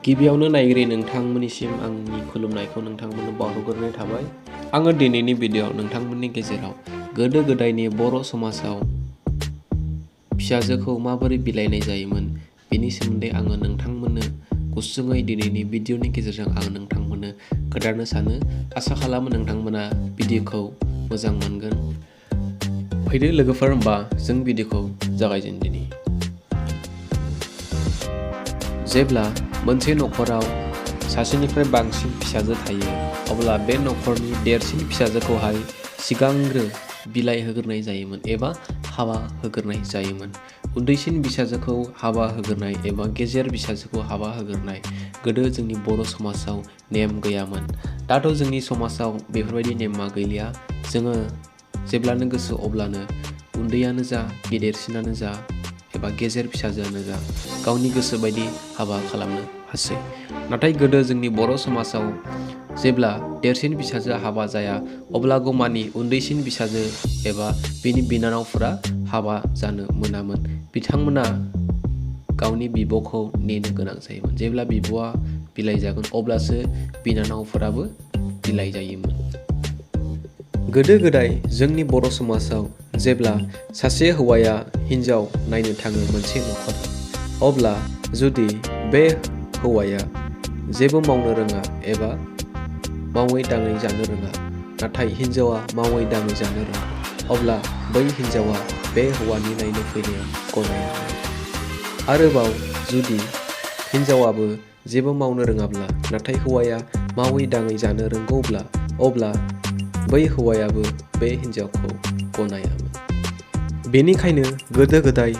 गिबियावनो नायगिरि नोंथांमोननिसिम आंनि खुलुमनायखौ नोंथांमोननो बावहरग्रोनाय थाबाय। आङो दिनैनि भिडिअ'आव नोंथांमोननि गेजेराव गोदो गोदायनि बर' समाजाव फिसाजोखौ माबोरै बिलाइनाय जायोमोन बेनि सोमोन्दै आङो नोंथांमोननो गुसुङै दिनैनि भिडिअ'नि गेजेरजों आं नोंथांमोननो खोन्थानो सानो। आसा खालामो नोंथांमोना भिडिअ'खौ मोजां मोनगोन। फैदो लोगोफोर, होमबा जों भिडिअ'खौ जागायजेनदिनि। जेब्ला मोनसे नखराव सासेनिफ्राय बांसिन फिसाजो थायो, अब्ला बे नखरनि देरसिन फिसाजोखौहाय सिगांग्रो बिलाइ होग्रोनाय जायोमोन एबा हाबा होग्रोनाय जायोमोन। उन्दैसिन फिसाजोखौ हाबा होग्रोनाय एबा गेजेर फिसाजोखौ हाबा होग्रोनाय गोदो जोंनि बर' समाजाव नेम गैयामोन। दाथ' जोंनि समाजाव बेफोरबायदि नेमा गैलिया। जोङो जेब्लानो गोसो अब्लानो उन्दैयानो जा, गेदेरसिनानो जा एबा गेजेर फिसाजोआनो जा गावनि गोसो बायदि हाबा खालामनो हासै। नाथाय गोदो जोंनि बर' समाजाव जेब्ला देरसिन फिसाजोआ हाबा जाया अब्लागौमानि उन्दैसिन फिसाजो एबा बिनि बिनानावफोरा हाबा जानो मोनामोन। बिथांमोना गावनि बिब'खौ नेनो गोनां जायोमोन। जेब्ला बिब'आ बिलाइ जागोन अब्लासो बिनानावफोराबो बिलाइ जायोमोन। गोदो गोदाय जोंनि बर' समाजाव जेब्ला सासे हौवाया हिन्जाव नायनो थाङो मोनसे नखर, अब्ला जुदि बे हौवाया जेबो मावनो रोङा एबा मावै दाङै जानो रोङा, नाथाय हिन्जावा मावै दाङै जानो रोङा, अब्ला बै हिन्जावा बे हौवानि नायनो फैनायाव गनाया। आरोबाव जुदि हिन्जावाबो जेबो मावनो रोङाब्ला नाथाय हौवाया मावै दाङै जानो रोंगौब्ला, अब्ला बै हौवायाबो बे हिन्जावखौ गनायामोन। बेनिखायनो गोदो गोदाय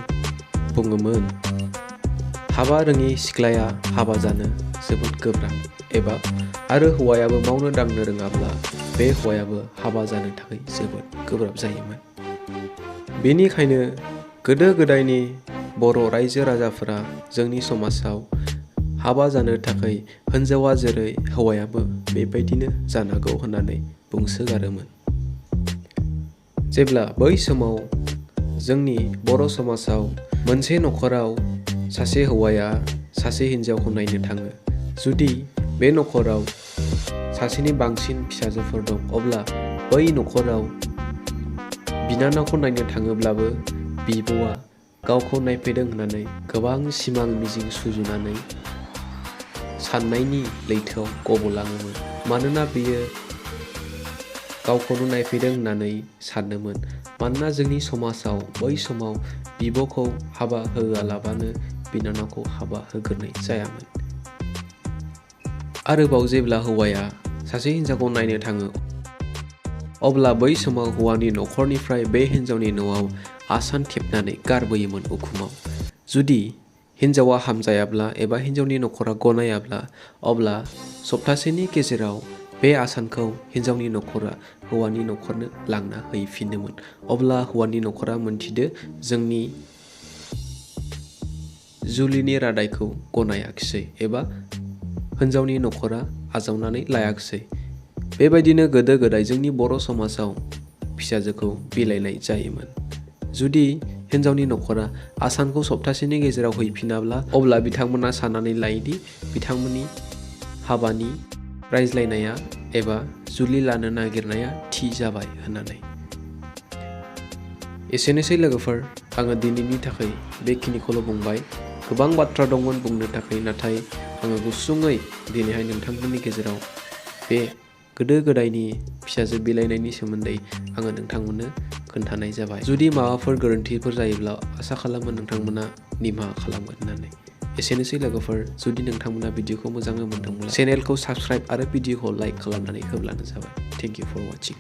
बुङोमोन, हाबा रोङि सिख्लाया हाबा जानो जोबोद गोब्राब, एबा आरो हौवायाबो मावनो दांनो रोङाब्ला बे हौवायाबो हाबा जानो थाखाय जोबोद गोब्राब जायोमोन। बेनिखायनो गोदो गोदायनि बर' रायजो राजाफोरा जोंनि समाजाव हाबा जानो थाखाय हिन्जावा जेरै हौवायाबो बेबायदिनो जानांगौ होननानै बुंसोगारोमोन। जेब्ला बै समाव जोंनि बर' समाजाव मोनसे नखराव सासे हौवाया सासे हिन्जावखौ नायनो थाङो, जुदि बे नखराव सासेनि बांसिन फिसाजोफोर दं, अब्ला बै नखराव बिनानावखौ नायनो थाङोब्लाबो बिब'आ गावखौ नायफैदों होननानै गोबां सिमां मिजिं सुजुनानै साननायनि लैथोआव गबलाङोमोन। मानोना बियो गावखौनो नायफैदों होननानै सानदोंमोन। मानोना जोंनि समाजाव बै समाव बिब'खौ हाबा होआलाबानो बिनानावखौ हाबा होग्रोनाय जायामोन। आरोबाव जेब्ला हौवाया सासे हिन्जावखौ नायनो थाङो, अब्ला बै समाव हौवानि नखरनिफ्राय बे हिन्जावनि न'आव आसान थेबनानै गारबोयोमोन उखुमाव। जुदि हिन्जावा हामजायाब्ला एबा हिन्जावनि नखरा गनायाब्ला, अब्ला सप्तासेनि गेजेराव बे आसानखौ हिन्जावनि नखरा हौवानि नखरनो लांना हैफिनोमोन। अब्ला हौवानि नखरा मोनथिदो जोंनि जुलिनि रादायखौ गनायाखिसै एबा हिन्जावनि नखरा आजावनानै लायाखिसै। बेबायदिनो गोदो गोदाय जोंनि बर' समाजाव फिसाजोखौ बिलाइनाय जायोमोन। जुदि हिन्जावनि नखरा आसानखौ सप्तासेनि गेजेराव हैफिनाब्ला, अब्ला बिथांमोना साननानै लायोदि बिथांमोननि हाबानि रायज्लायनाया एबा जुलि लानो नागिरनाया थि जाबाय होननानै। एसेनोसै लोगोफोर, आङो दिनैनि थाखाय बेखिनिखौल' बुंबाय। गोबां बाथ्रा दंमोन बुंनो थाखाय, नाथाय आङो गुसुङै दिनैहाय नोंथांमोननि गेजेराव बे गोदो गोदायनि फिसाजो बिलाइनायनि सोमोन्दै आङो नोंथांमोननो खोन्थानाय जाबाय। जुदि माबाफोर गोरोन्थिफोर जायोब्ला आसा खालामो नोंथांमोना निमाहा खालामगोन होननानै। एसेनोसै लोगोफोर, जुदि नोंथांमोना भिडिअ'खौ मोजाङै मोनदोंब्ला चेनेलखौ साबस्क्राइब आरो भिडिअ'खौ लाइक खालामनानै होब्लानो जाबाय। Thank you for वाचिं।